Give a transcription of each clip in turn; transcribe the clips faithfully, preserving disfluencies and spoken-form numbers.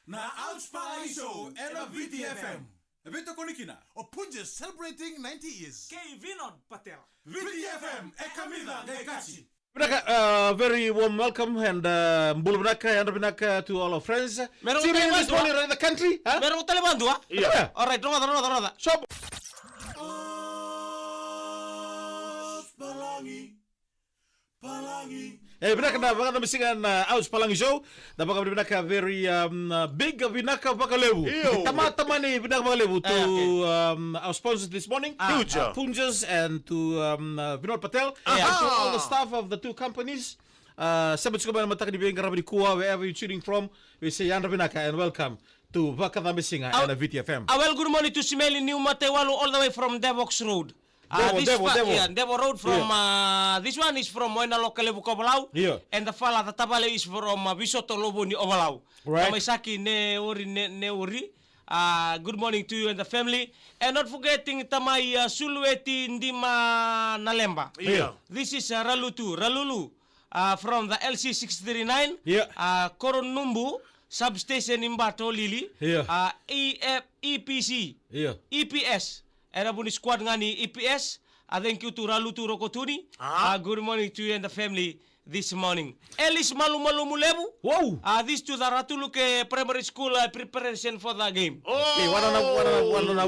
Na Ouch Palagi Show ena Viti F M. E veitokoni kina o Punjas celebrating ninety years. Kei Vinod Patel. Viti F M e kamica qai kaci. Vinaka, uh, very warm welcome and, uh, bula vinaka, yadra vinaka to all our friends. Mero tuning in this morning around the country, huh? Mero tale vandu, ha? Yeah. All right, rogoca, rogoca, rogoca. So, Ouch Palagi. Palagi. E vinaka na vakacabasiga na Ouch Palagi Show. Na vakavinavinaka very, um, uh, big vinaka vakalevu. Io. Tama, tama ni vinaka vakalevu to, ah, okay, um, our sponsors this morning. Ah. Huge. Uh, Punjas and to, um, uh, Vinod Patel. Yeah. And to all the staff of the two companies. Uh, sema tiko mai na mataka ni veiqaravi nikua, wherever you're tuning from, we say yadra vinaka and welcome to Vakacabasiga ena Viti F M. A well, good morning to Simeli Niu Mataiwalu all the way from Devox Road. Uh, Devo, this Devo, fa-, Devo. Yeah, Devo Road from, yeah, uh, this one is from Moena Loka Levu Kovalau. Yeah. And the fala, the tavale is from, uh, Visoto Lovoni Ovalau. Right. Tamaisaki Ne Ori, Ne, Ne Ori. Uh, good morning to you and the family. And not forgetting Tamai, uh, Sulueti Dima Nalemba. Yeah. This is, uh, Ralutu, Ralulu, uh, from the L C six three nine. Yeah. Uh, Koronumbu, substation in Bato, Lili. Yeah. Uh, E F, E P C. Yeah. E P S. Ena vu ni squad ga ni E P S. Uh, thank you to Ralutu Rokotuni. Ah. Uh, good morning to you and the family this morning. Elis Malumalumu Levu. Wow. Uh, this to the Ratuluke Primary School, uh, preparation for the game. Oh. Okay, wana na, wana na, wana na,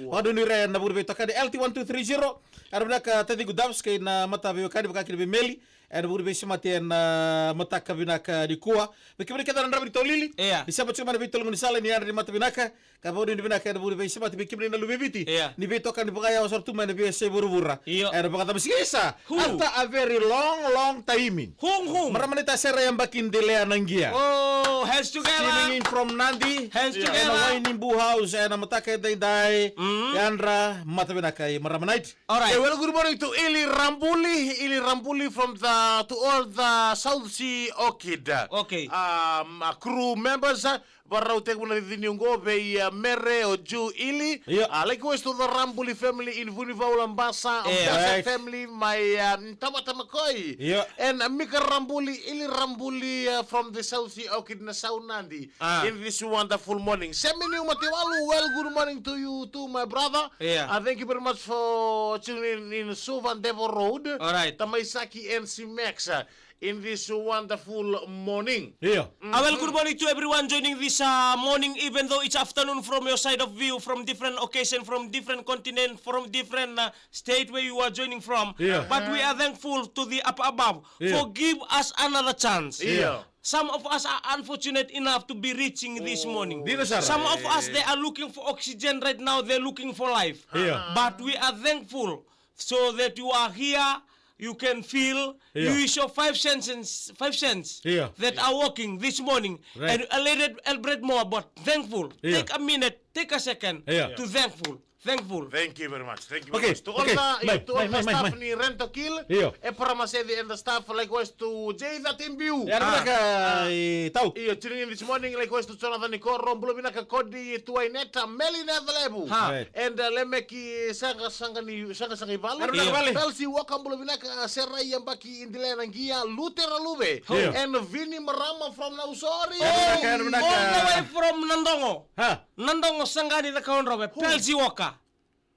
wana ni re na vuri veitokani L T one two three zero. Yadra vinaka taciqu Dubs kei na mata veiwekani vakakina vei Meli. Ena vuri veisemati ena mataka vinaka nikua. Vei kemuni kece na draiva ni taulili. Yeah. Ni sema tiko mai na veitologani sala ni yadra ni mata vinaka. Ka vakanuinui vinaka ena vuri veisemati vei kemuni na luve i Viti. Yeah. Ni veitokani vakayawa sara tu mai na veiyasai vuravura. Io. Ena vakacabasiga isa. Who? After a very long, long time. Whom, whom? Marama naita Sera Yabaki Delea Naqia. Oh, hands together. Tuning in from Nadi. Hands together. Ena Wainibu House, ena mataka edaidai. Mm. Yadra, mata vinaka i marama naita. All right. A well, good morning to Ili Rambuli, Ili Rambuli from the, to all the South Sea Orchid. Okay. Um, uh, crew members, uh, varau teki muna dini ungo vei, uh, Mere o Ju Ili. Yeah. Uh, likewise to the Rambuli family in Vunivaula Basa, yeah, Basa, right, family, my, um, Tamata Makoi. Yeah. And, uh, Mika Rambuli, Ili Rambuli, uh, from the South Sea Orchid na Sau Nadi. Ah. In this wonderful morning. Semi Niu Mataiwalu, well, good morning to you too, my brother. Yeah. Uh, thank you very much for tuning in, in Suva Devo Road. All right. Tamaisaki N C Max, uh, in this wonderful morning. Yeah. Mm-hmm. Uh, well, good morning to everyone joining this, uh, morning, even though it's afternoon from your side of view, from different occasion, from different continent, from different, uh, state where you are joining from. Yeah. But we are thankful to the up above, yeah, for give us another chance. Yeah. Some of us are unfortunate enough to be reaching this morning. Dina sara. Some of us, they are looking for oxygen right now, they're looking for life. Yeah. But we are thankful so that you are here, you can feel, yeah, you show five senses, five senses, yeah, that are working this morning. Right. And elated, elaborate more, but thankful. Yeah. Take a minute, take a second, yeah, to thankful. Thankful. Thank you very much. Thank you very much. Okay, okay. To all the, mai, to all the staff ni Rento Kill. Io. E Paramasedi and the staff, likewise to Jay the Team View. Yadra vinaka, ah, e, Tau. Io, tuning in this morning, likewise to Jonathan Nikoro, bula vinaka Kodi Tuaineta, Meli Nacalevu. Ha. Right. And, uh, Lemeki Sanga, Sanga ni, Sanga, Sanga i Valu. Yadra vinaka, Vale. Pelsi Waka, bula vinaka, Serai Yabaki Indile Naqia, Lutera Luve. Io. And Vini Marama from Nausori. Yadra vinaka, yadra vinaka. All the way from Nadroga. Ha. Nadroga, Saqani, Cakaudrove, Pelsi Waka.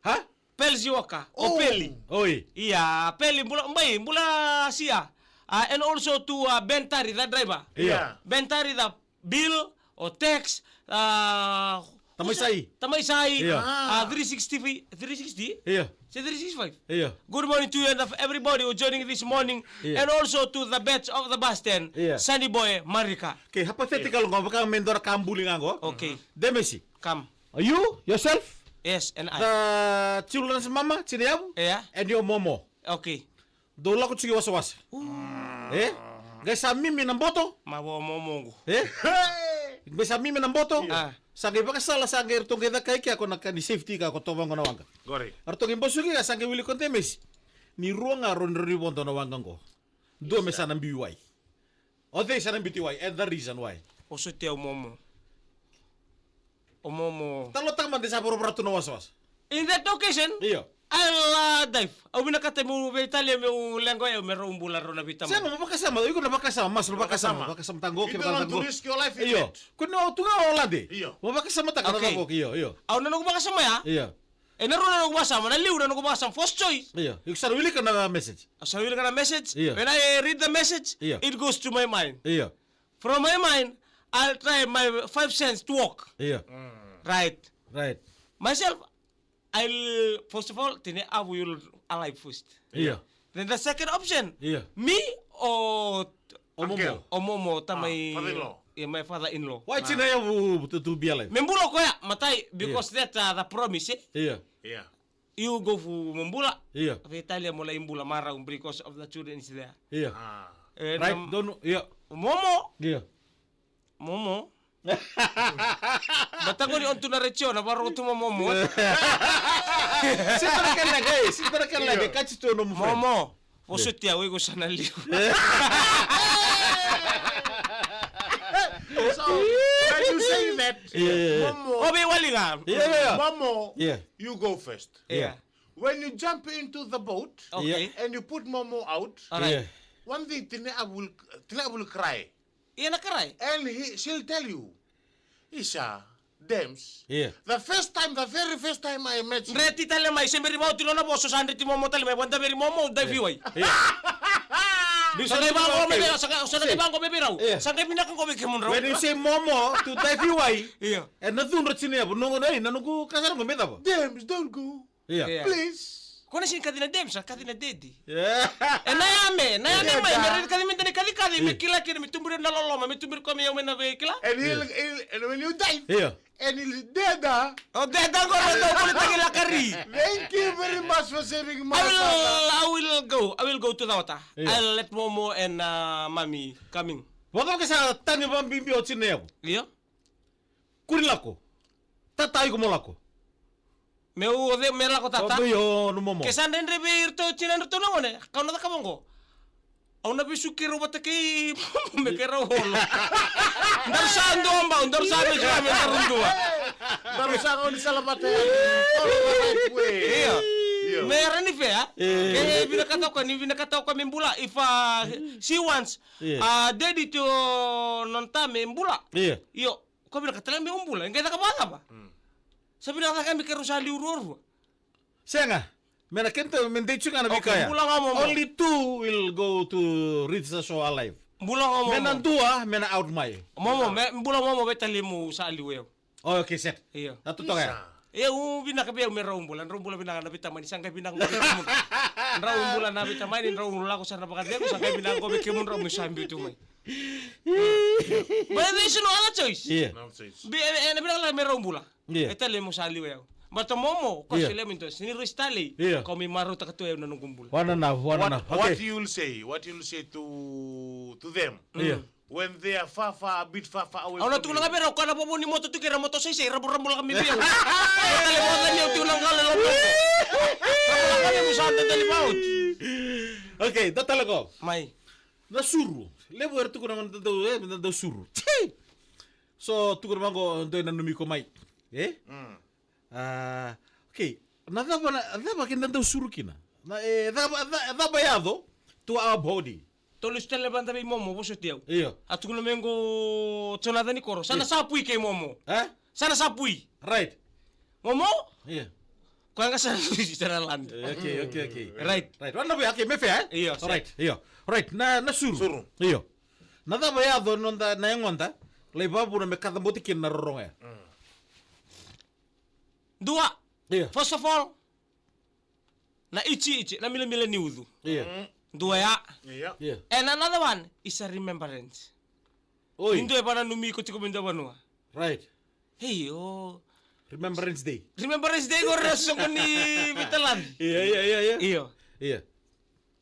Ha? Pelsi Waka. O Peli. Oi. Ia, Peli, bula, mai, bula sia. Ah, and also to, ah, Ben Tari, the driver. Ia. Ben Tari, the Bill, o Tex, ah, Tamaisai. Tamaisai. Ia. Ah, three sixty, three sixty? Ia. Se three sixty-five? Ia. Good morning to you and everybody who joining this morning. Ia. And also to the batch of the bus stand, ia, Sunny Boy Marika. Okay, hypothetical qo, vaka me dua na ka buli ga qo. Okay. Demesi. Come. You, yourself? Yes, and I. The children's mama, Tinayavu? Yeah. And your momo. Okay. Dou lako tiko i wasawasa. E? Qai sa mimi na boto? Ma vo momo qo. E? Qai sa mimi na boto? Ah. Sa qai vakasala, sa qai ratou qai caka i kea ko na ka ni safety ka ko tovo qo na waqa. Qori. Ratou qai basuki ka sa qai wili ko Demesi. Ni rua ga rawa ni vodo na waqa qo. Dua me sa na biu i wai. O cei sa na biuti wai, and the reason why. O sotia o momo. O momo. Talotaka mada sa voravora tu na wasawasa. In that occasion? Io. I'll, uh, dive. Au vinakata meu veitalia meu leqa o yau me rau bula rau na veitamani. Sega, mo vakasama, iko na vakasama, masu na vakasama, vakasama. Vakasama tako, kevaka na tako. Iko na tu risk your life in it. Io. Ko ni o tu ga o lade. Io. Mo vakasamataka na cava, io, io. Au na noqu vakasama ya. Io. E na rua na noqu vakasama, na liu na noqu vakasama, first choice. Io. Iko sa na wilika na message. Au sa wilika na message. Io. When I read the message, io, it goes to my mind. Io. From my mind, I'll try my five cents to work. Io. Right. Right. Myself, I'll, first of all, tini avu you'll alive first. Io. Then the second option, io, me or, o Momo. Uncle. O Momo, tamai, ah, father-in-law. Yeah, my father-in-law. Why tina yavu to, to be alive? Me bula o koya, matai, because that, uh, the promise, eh? Io. Yeah. You go for mo bula. Io. Veitalia mo lai bula marau because of the children is there. Io. Ah. Eh, right, na donu, io. Momo. Io. Momo. Mataqo ni on tu na retio, na varo tu mo Momo. Sitara kele, eh, sitara kele, io, kati tu no mo. Momo. Vosoti au, iko sa na liu. So, when you say that, yeah, yeah, yeah, Momo, o veiwali ga. Yeah, yeah, yeah. Momo, yeah, you go first. Yeah. When you jump into the boat, okay, yeah, and you put Momo out, all right, yeah, one thing, Tine will, Tine will cry. Ia na cry. And he, she'll tell you, Isa, Dems. Yeah. The first time, the very first time I met you. Dre ti tale mai, se beri vau tiko na vosa, sa dre ti Momo tale mai, vada veri Momo, dive wai. Yeah. Sa qai vaqo me vei, sa qai, sa qai vaqo me vei rau. Yeah. Sa qai vinaka qo vei kemudrau. When you say Momo to dive wai, yeah, e na cudru tiko na yavu, noqu na, na noqu kasara qo me cava? Dems, don't go. Io. Io. Please. Ko na sega ni kaci na Dems, sa kaci na Dedi. Io. E na yame, na yame mai, me raica ni me da ni kacikaci, me kila kina, me tuburi na loloma, me tuburi koya me yau mai na veikila. And he'll, he'll, and when you die, io, and he'll dead, ah. O Deda qo na dau volitaki lakari. Thank you very much for saving my father. I will, I will go, I will go to the water. Io. I'll let Momo and, uh, Mami coming. Vakavaka sa tani vabibi o tiko na yavu. Io. Kuri lako. Tata iko mo lako. Meu o cei me lako tata? O, io, no Momo. Ke sa dredre vei iratou tiko na dratou na gone, kau na cakava oqo. Au na vesuki rau vata kei Momo me keirau olo. Daru sa dua bau, daru sa vesuki me daru dua. Daru sa gaunisala vata yani. All the right way. Io. Io. Me ra ni fea. Io. Ke vinakata o koya, ni vinakata o koya me bula, if, uh, she wants, io, uh, Dedi to nona ta me bula. Io. Io. Ko vinaka tale me o bula, e qai caka vakacava? Mm. Sa vinaka cake me keirau sa liu ruarua. Sega. Me na kena, me dei tiko ga na veika ya. Okay, bula ga Momo. Only two will go to reach the shore alive. Bula ga Momo. Me na dua, me na out mai. Momo, me bula Momo, veitalia mo sa liu o yau. Oh, okay, set. Io. Na totoka ya. Isa. Io, vinaka vei au me rau bula, rau bula vinaka na veitamani, sa qai vinaka qo vei kemudrau. Rau bula na veitamani, rau lako sara na vakacegu, sa qai vinaka qo vei kemudrau, me sa biu tu mai. But there's no other choice. Yeah. No choice. Be, e, e, na vinaka me rau bula. Yeah. E tale mo sa liu o yau. But Momo, ko se lemi to, se ni rui sa talei. Yeah. Ko me marautaka tu o yau na noqu bula. One and a half, one and a half. What, what you'll say? What you'll say to, to them? Yeah. When they are far, far, a bit far, far away from you. Au na tukuna ga vei rau, ko na vovo ni moto tu kei na moto saisai, raburabulaka mai vei au. Tale mo tani au tu na qalo e loma. Rabulaka mai, mo sa tali vauti. Okay, da tale ko. Mai. Na suru. Levu era tukuna na dau, e, na dau suru. Tsi! So, tukuna vaqo, dou nanumi iko mai. E? Mm. A, okay. Na cava, na cava keda dau suru kina? Na, e, cava, ca-, cava yaco to our body? Tou lesu tale vada vei Momo, vosoti au. Io. A tukuna mai qo Jonathan Koro. Sa na sapui kei Momo. E? Sa na sapui. Right. Momo? Io. Koya ga sa na susi sa na lade. Okay, okay, okay. Right. Right. Wana vei, okay, me fea, e? Io, sa. Right, io. Right, na, na suru. Suru. Io. Na cava yaco noda, na yagoda, lai vavuna me kacabote kina na rorogo ya. Mm. Dua. Io. First of all, na itchy, itchy, na milamila ni ucu. Io. Mm. Dua ya. Io. Io. And another one is a remembrance. Oi. Ni dua e vananumi iko tiko mai dua vanua. Right. Hey, o. Remembrance Day. Remembrance Day qori na soqo ni veitalani. Io, io, io, io. Io. Io.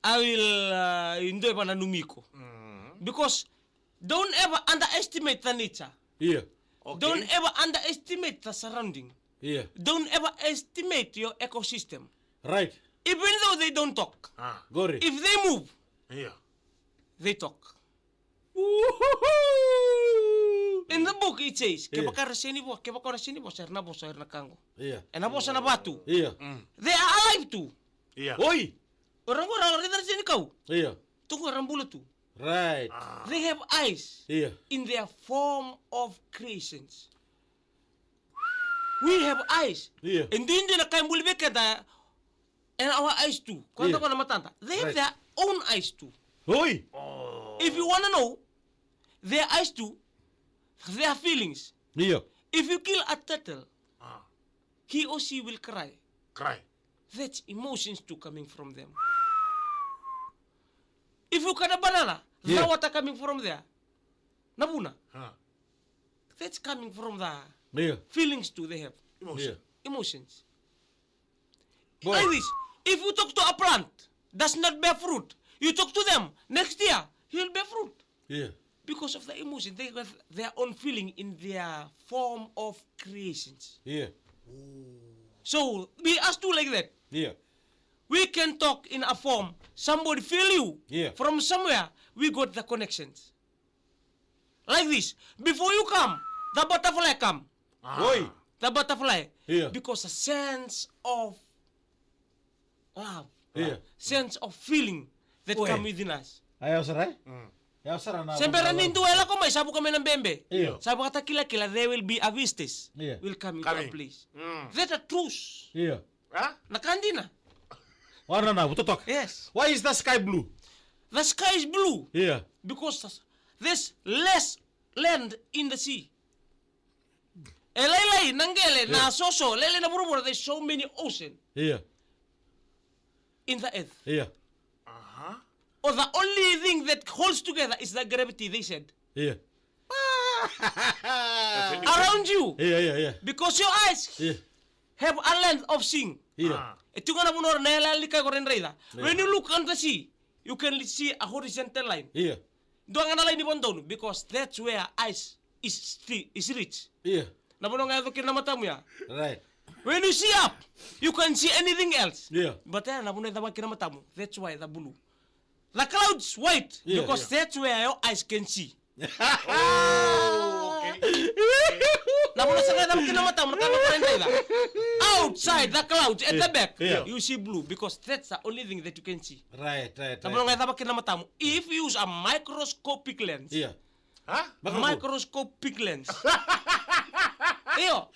I will, uh, ni dua e vananumi iko. Mm. Because don't ever underestimate the nature. Io. Okay. Don't ever underestimate the surrounding. Io. Don't ever estimate your ecosystem. Right. Even though they don't talk. Ah. Qori. If they move, io, they talk. Woohoo! In the book, It says, kevaka era sega ni vosa, kevaka era sega ni vosa, era na vosa, era na ka qo. Io. Era na vosa na vatu. Io. They are alive too. Io. Oi! O ira qo, o ira na sega ni kau. Io. Tu qo era bula tu. Right. They have eyes. Io. In their form of creations. We have eyes. Io. E duidui na ka e buli vei keda, and our eyes too. Ko na, io, ko na matada. They have, right, their own eyes too. Oi! If you wanna know, their eyes too, their feelings. Io. If you kill a turtle, he or she will cry. Cry. That's emotions too coming from them. If you cut a banana, the, yeah, water coming from there. Na vuna. Huh. That's coming from the, yeah, feelings too they have. Emotion. Yeah. Emotions. Boy. Like this, if you talk to a plant, does not bear fruit, you talk to them, next year, he will bear fruit. Yeah. Because of the emotion, they have their own feeling in their form of creations. Yeah. So, we us too like that. Yeah. We can talk in a form, somebody feel you. Yeah. From somewhere, we got the connections. Like this, before you come, the butterfly come. Ah. Oi. The butterfly. Yeah. Because a sense of love. Yeah. Sense of feeling that, oi, come within us. Io sara, e? Mm. Io sara na. Se bera ni dua e lako mai, sa vuka mai na bebe. Io. Sa vakatakilakila, there will be a visitors. Yeah. Will come into a place. Mm. That a truth. Yeah. Huh? Na ka dina. Wana na, vutotoka. Yes. Why is the sky blue? The sky is blue. Yeah. Because there's less land in the sea. E lailai na qele, yeah, na soso, lailai na vuravura, there's so many ocean. Yeah. In the earth. Yeah. Uh-huh. Or the only thing that holds together is the gravity, they said. Yeah. Around you. Yeah, yeah, yeah. Because your eyes, yeah, have a length of seeing. Yeah. Ah. E tu ga na vanua na yala ni kai ko ra raica. Yeah. When you look under the sea, you can see a horizontal line. Yeah. Dua ga na laini vanua donu, because that's where eyes is, is reach. Yeah. Na vanua ga e yaco kina na matamu ya. Right. When you see up, you can see anything else. Yeah. But ya na vanua e cava kina na matamu. That's why the blue. The clouds white, yeah, because, yeah, that's where your eyes can see. Oh, okay. Na vanua sara ga e cava kina na matamu, na ka na kena raica. Outside the clouds at the back, yeah, you see blue because that's the only thing that you can see. Right, right, right. Na vanua ga e cava kina na matamu. If you use a microscopic lens, yeah. Huh? Microscope. Microscopic lens. Io.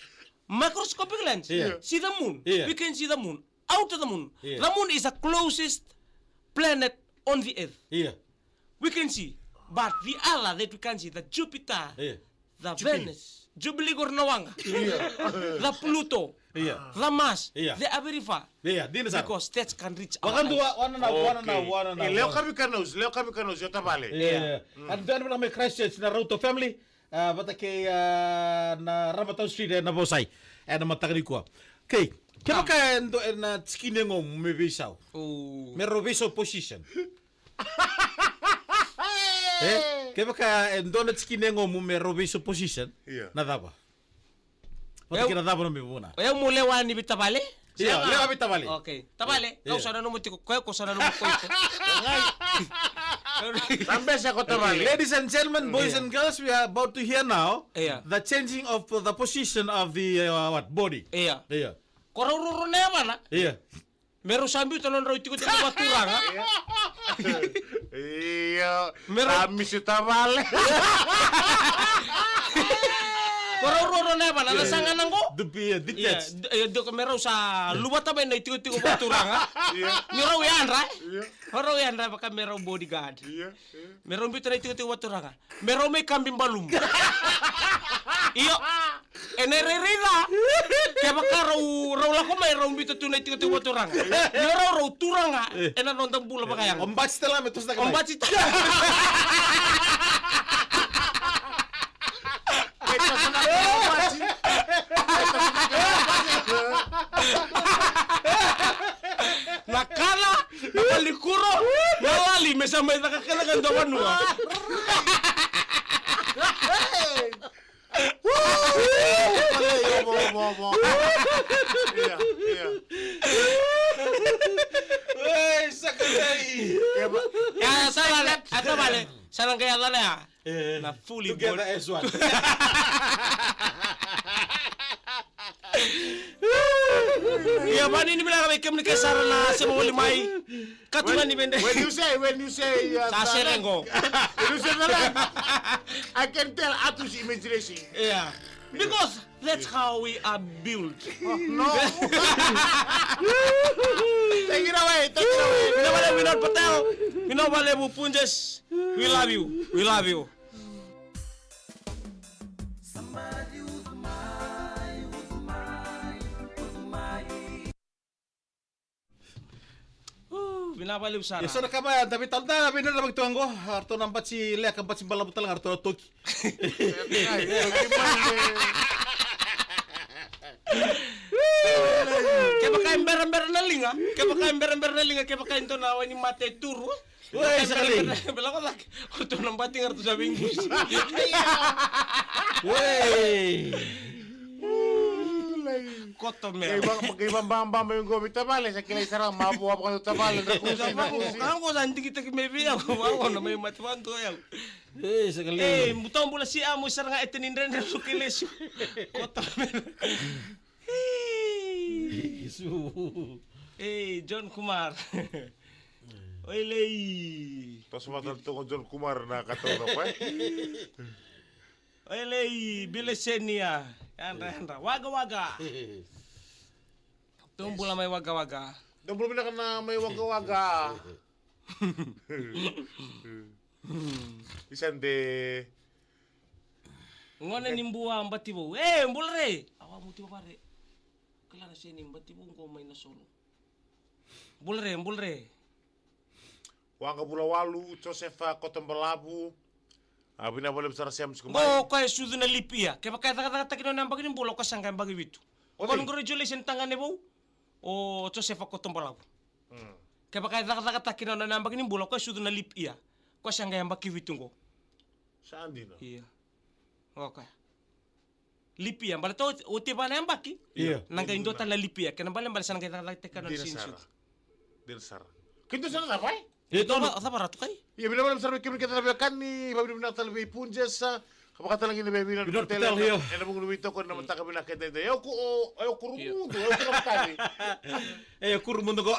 Microscopic lens. Yeah. See the moon. Yeah. We can see the moon. Out of the moon. Yeah. The moon is the closest planet on the earth. Yeah. We can see. But the other that we can see, the Jupiter, yeah, the Jupiter. Venus, Jubilee Gornawaga, yeah, the Pluto, yeah, the Mars, yeah, they are very far. Yeah, dina sara. Because that can reach our eyes. Vakadua, wana na, okay, wana na, wana na, e, lewa, wana. Kami Kanaus, lewa kami Kanaus, io tavale. Yeah. Yeah. Mm. And then, na mai Christchurch, na Rauto family. A, vata kei, a, na Ramatau Street, e, na Vosai. E, na mataka nikua. Okay. Kevaka, a, e dua, e, na tikina e gomu me veisau. Oh. Me rau veisau position. E, kevaka, e, dua na tikina e gomu me rau veisau position. Yeah. Na cava? Vata kei na cava na me vuna. O yau mo lewa ni vei tavale? Io, lewa vei tavale. Okay. Tavale, io, kau sa nanuma tiko koya, kau sa nanuma koya. Sa bese ko tavale. Ladies and gentlemen, boys and girls, we are about to hear now, io, the changing of the position of the, uh, what, body. Io. Io. Ko rau roro na yavana. Io. Me rau sa biuta nodrau itikotiko vakaturaga. Io. Me rau sa misi tavale. Ko rau roro na yavana, na saga na qo. Dupi, e, detach. Io, d-, io, doko me rau sa luvata mai na itikotiko vakaturaga. Io. Me rau yadra. Io. Me rau yadra vaka me rau bodyguard. Io. Me rau biuta na itikotiko vakaturaga. Me rau mai kabi balumu. Io. Ena rairai ca. Kevaka rau, rau lako mai, rau biuta tu na itikotiko vakaturaga. Io, rau, rau turaga. Ena noda bula vakayago. O bati tale me toso na ka. O bati tale. Na kala, na valikuro, na lali, me sa mai caka kece ka dua vanua. Io, io. Ei, sakalai. Ia, sa vale, a tavale, sa na qai yacana ya. E, na fully together body as one. Ni vinaka vei kemuni ke sara na sema wali mai. Ka tu ga ni vede. When you say, when you say, uh, sa sere qo. When you say the land, I can tell Atu's imagination. Yeah. Because that's how we are built. No. Take it away, take it away. Vinaka vakalevu Vinod Patel. Vinaka vakalevu Punjas. We love you. We love you. Vinaka vakalevu sara. Ia, so na ka mai, da veitalanoa, da veitalanoa vaka tu qo. Ratou na bati leka, bati balavu tale ga, ratou na toki. Kevaka e berabera na liga, kevaka e berabera na liga, kevaka e dua na wai ni mate e turu. Oi, sa ka liga. Bela ko cake. Ratou na bati ga, ratou sa veiqusi. Oi. Koto me. Kei va, kei va baba me qo vei tavale, sa kilai sara ma vo vo tavale na kusi na kusi. Ka qo sa digitaki mai vei au, va qo na mai mate va do au. Ei, sa ka liga. Ei, butau bula si a mo sara ga e teni dredre su ke lesu. Koto me. Ei. Isu. Ei, John Kumar. Oi lei. Toso vata toka John Kumar na ka tau na pai. Oi lei, Bilesenia. Yadra, yadra. Waqa, waqa. Tou bula mai Waqa, waqa. Tou bula vinaka na mai Waqa, waqa. Isa de. Gone ni Bua Bativou. E, bula re. Awa muti vare. Kila na seni Bativou qo mai na solo. Bula re, bula re. Waqa Vula Walu, Josefa Kotobalavu. A, vinaka vakalevu sara Sam Sikomai. Qo o koya e sucu na leap year. Kevaka e cakacakataki na nona yabaki ni bula, o koya sa qai yabaki vitu. Oi. Congratulations tagane vou. O Josefa Kotobalavu. Mm. Kevaka e cakacakataki na nona yabaki ni bula, o koya e sucu na leap year. O koya sa qai yabaki vitu qo. Sa dina. Ia. O koya. Leap year, baleta oti, oti va na yabaki. Ia. Na qai dua tale na leap year. Kena ibalebale sa na qai cakacakataki na nona senior citizen. Dina sara. Keitou sa na cava, e? Ia, tou na cava ratu kai. Ia, vinaka vakalevu sara vei kemuni kece na veiwekani, vakavinavinaka tale vei Punjas, ka vaka tale ga kina vei Vinod Patel, io. Ena vuku ni veitokoni ena mataka vinaka edaidai. E o ku, o, e o kuru mudu, e o kuru matani. E o kuru mudu qo.